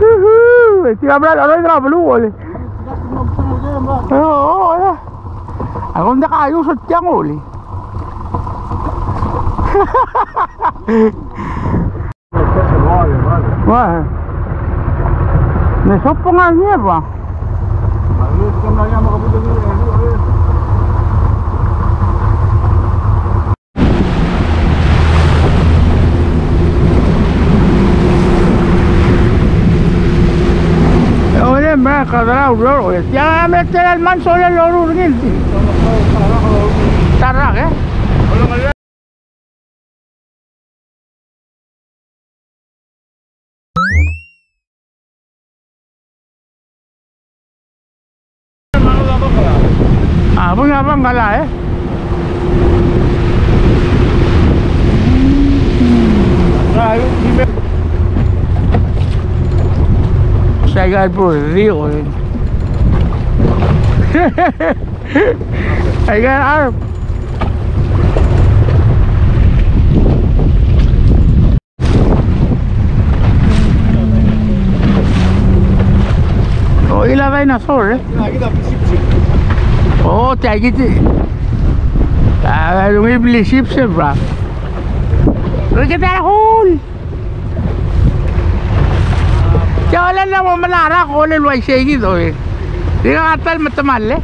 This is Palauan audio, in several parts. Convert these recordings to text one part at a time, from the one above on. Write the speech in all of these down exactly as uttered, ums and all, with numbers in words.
Uhu, e tia mera el cheroid er a beluu, ole. Oo, oo, ia. A kuk ng diak a ius er tiang, ole. Ua. Me sopong a ngier, ua. Ore, me a kede er a ureor, ore. Tia me tia el mans el loruul er ngii. Ta el rak, e? A, bung a bang kala, e. Sa igal por rio, e. Aiga arm. O, ila dinosaur, e? O, tia kid. A, ungil blisip se, bra. Look at that hole. Tia ole el mo mla er a ko, ole el uaisei kid, e. Di ngak a ta el metemall, e.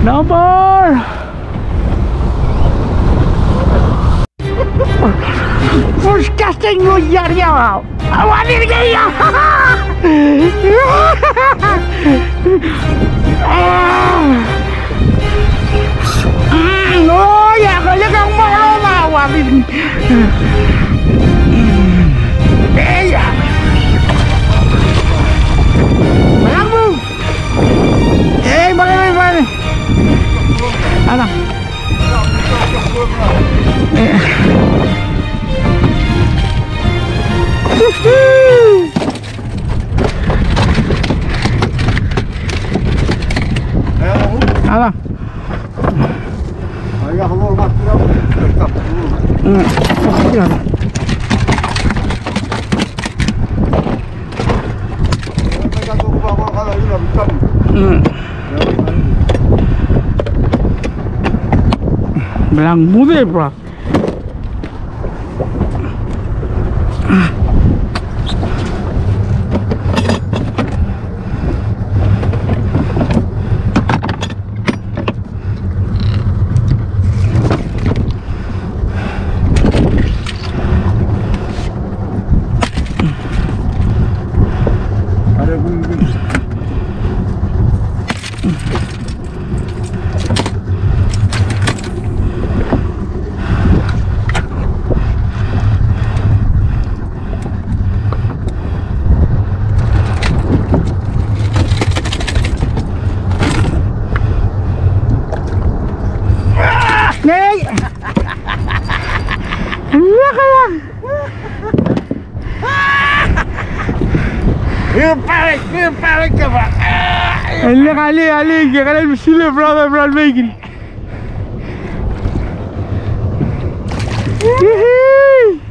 No more. Disgusting, you yar yar. I want it again. Mm, no, ya, kau liak ang mau lo, ma, I want it. Hey, ya. Malang mo. Hey, balik, balik, balik. Alang. Ala. Mm. Mm. Belang mude, bro. Nei. Iya, kaya. Ele kali, ali, ke kali el sile, brother, brother, make it. Hihi.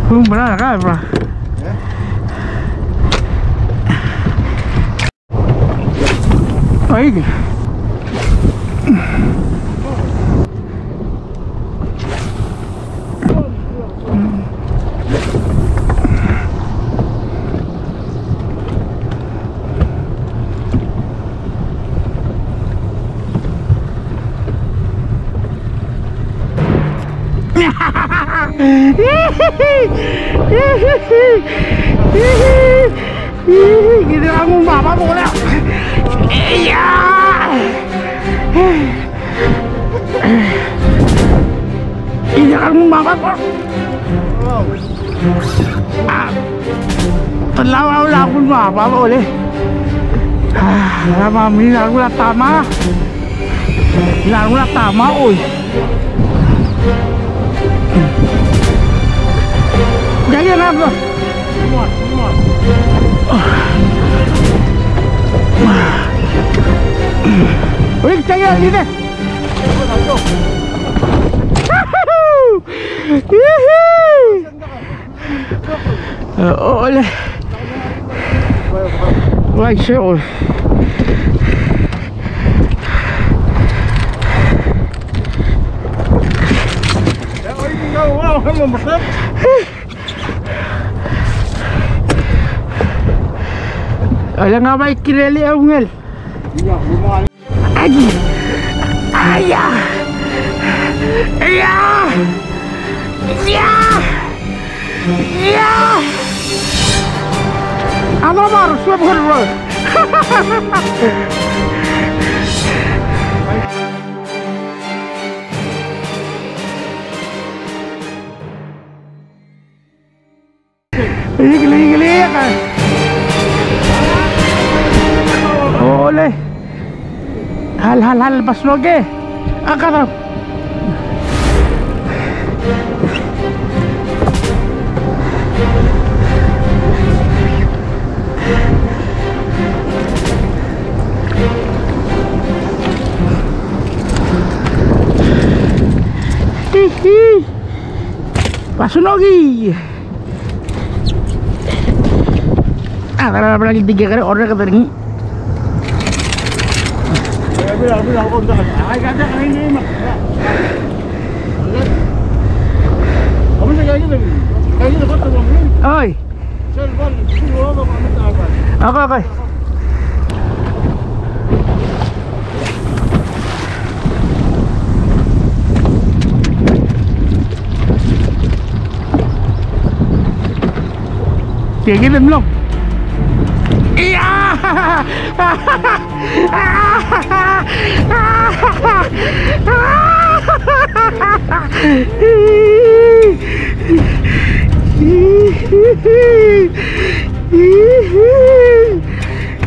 Kung brother, ka, bro. Ay. Ih, kede nguu a baba mo kora. Iya. Kede nguu a baba mo. Ah. Te laua a ulekoi a baba mo, ole. Ah, a mami, a kuk a tama. A kuk a tama, oi. Uy, saya ini. Hihi. Eh, ole. Uai, seo. Ole, ng bai kirel e ungil. Aji. Aya. Aya. Aya. Aya. Ano mar, suap hurro. Igil, igil, igil. Ole. Hal, hal, hal, pas loge. Aka dau. Hihi. Pas loge. Ah, kara, kara, kara, kara, kara, kara, kara. Oi. Okay, okay. Tia kid e mlong. Ia!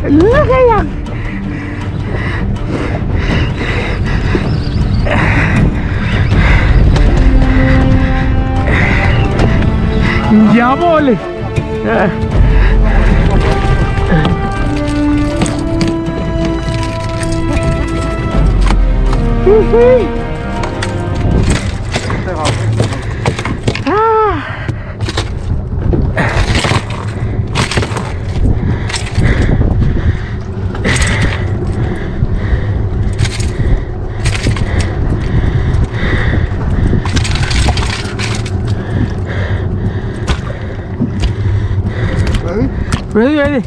Look at him. Diabol. Uhuy. Ah. Ready? Ready, ready.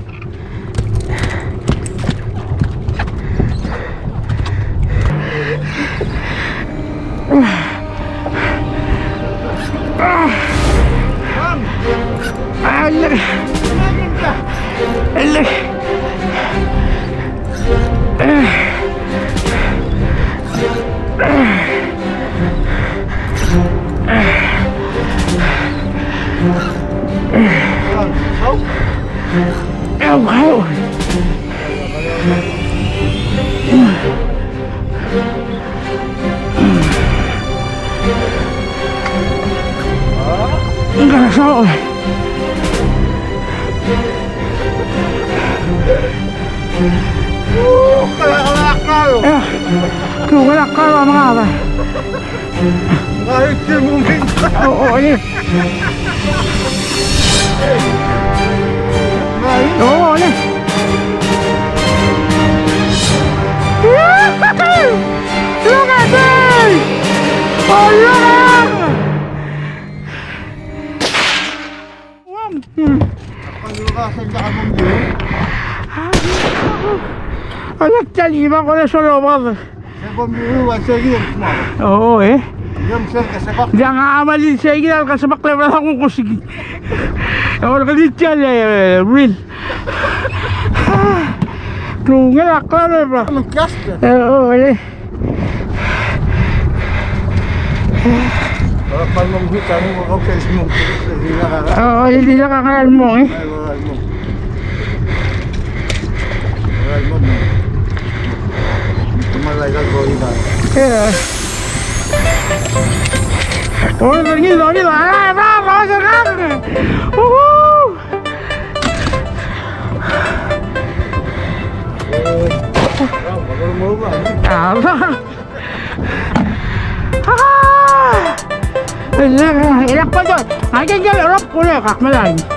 Enggak salah. Kau kelakar. Ya, kau kelakar, Bang, apa? Ngai, tia mungkin. Oh, oh, iya. Ngai. Oh, iya. Look at this! Oh, look at that! Hmm. Ala, tia el ibang ko le solo bad. Oo, e. Diak a mle di sei kid el kesebak le bla kuk osiik. Ua kede tia el, e, reel. Klungel a klalo e bla. Oo, e. Oo, e, di lak a ngar er a mong, e. Ia. Uhuh. Ah. Ila ko do. Aike el rokui el kak melai.